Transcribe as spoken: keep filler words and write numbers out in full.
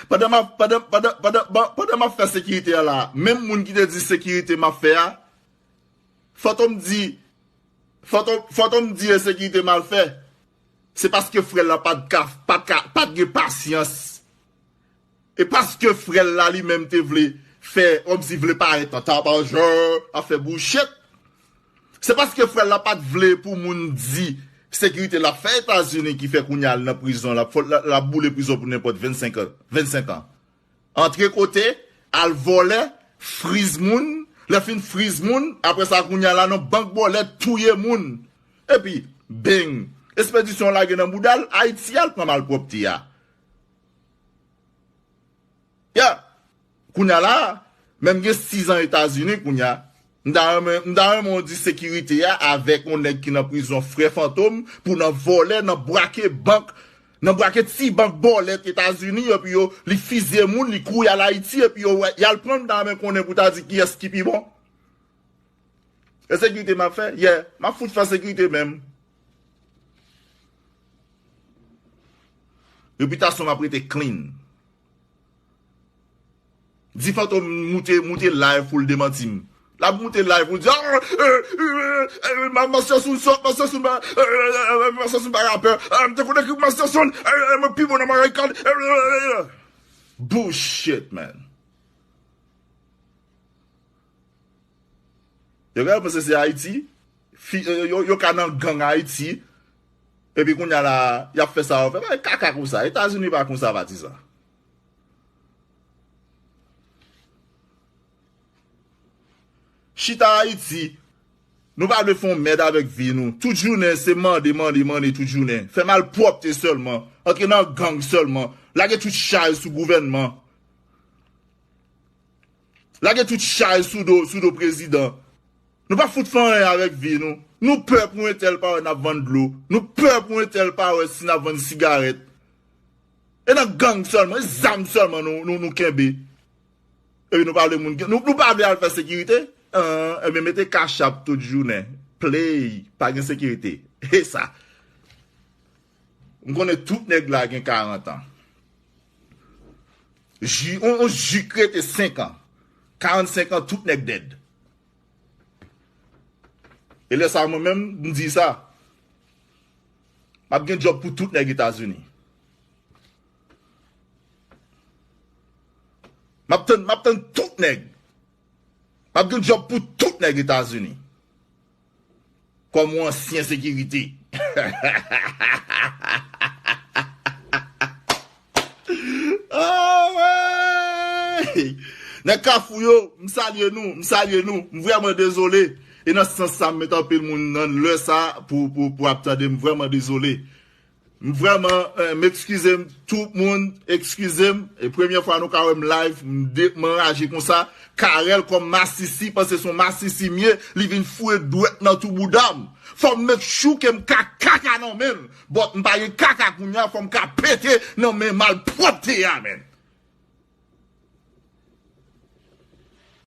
Pandan m ap, pandan, pandan, pandan, pandan, pandan m ap fè sekirite a la, menm moun ki te di sekirite m ap fè a, Fantom di, Fantom, Fantom di e sekirite m al fè. Se paske frè l la pa t ka, pa t ka, pa t gen pasyans. E paske frè l la li menm te vle fè, kòmsi vle parèt an tapajan, ap fè bouchèt. Se paske frè l la pa t vle pou moun di sekirite l ap fè Etazini ki fè kounye a l nan prizon, l ap, l ap, l ap boule prizon pou nenpòt vennsenk an, vennsenk an. Antre kote, al vòlè, friz moun, lè fin friz moun, apre sa kounye a la nan bank bòlèt, touye moun. Epi, beng, espedisyon lage nan bouda l, Ayiti al pran malpwòpte a. Ya, kounye a la, menm gen sis an Etazini kounye a. M ta renmen, m ta renmen w di sekirite a avèk yon nèg ki nan prizon, frè Fantom, pou nan vòlè, nan brake bank, nan brake ti bank bòlèt Etazini, epi yo, li fizye moun, li kouri al Ayiti, epi yo, y al pran l, m ta renmen konnen pou ta di kiyès ki pi bon. E sekirite m ap fè? Yeah, m ap fout fè sekirite menm. Repitasyon m ap rete clean. Di Fantom moute, moute live pou l demanti m. L ap moute live pou l di, ah, eh, eh, eh, ma-, Master Sound sòt, Master Sound pa, eh, eh, eh, Master Sound pa rapè. Ah, m te konnen ki Master Sound, eh, eh, mwen pi bon nan American. Eh, eh, eh, eh. Bullshit, man. Yo genlè panse se Ayiti. Fi, yo, yo, yo ka nan gang Ayiti. Epi kounye a la, y ap fè sa yo fè. Bagay kaka konsa. Etazini pa konsa, patizan. Chita Ayiti. Nou pa vle fè yon mèd avèk vi nou. Tout jounen, se mande, mande, mande tout jounen. Fè malpwòpte sèlman. Antre nan gang sèlman. Lage tout chay sou gouvènman. Lage tout chay sou do, sou do prezidan. Nou pa fout fè anyen avèk vi nou. Nou pè pou entèl pa wè n ap vann dlo. Nou pè pou entèl pa wè si n ap vann sigarèt. E nan gang sèlman, e zam sèlman nou, nou, nou kenbe. Epi nou pa vle moun gen, nou, nou pa vle al fè sekirite? An, ebyen mete kachap tout jounen. Play, pa gen sekirite. E sa. M konnen tout nèg la gen karant an. Ji, on, on jik rete senk an. Karannsenk an, tout nèg dead. E lè sa, mwen menm, m di sa. M ap gen djòb pou tout nèg Etazini. M ap tann, m ap tann tout nèg. M ap gen djòb pou tout nèg Etazini. Kòm yon ansyen sekirite. Ah, wè! Nèg Kafou yo, m salye nou, m salye nou. M vrèman dezole. E nan sans sa, m met anpil moun nan lè sa pou, pou, pou ap tande m. Vrèman dezole. M vrèman, eh, m ekskize m, tout moun, ekskize m. E premye fwa nou ka wè m live, m de-, m anraje konsa. Karèl kòm masisi, panse se yon masisi m ye, li vin foure dwèt nan tou bouda m. Fò m make sure ke m ka kaka nan men l. But m pa gen kaka kounye a, fò m ka pete nan men malpwòpte a, man.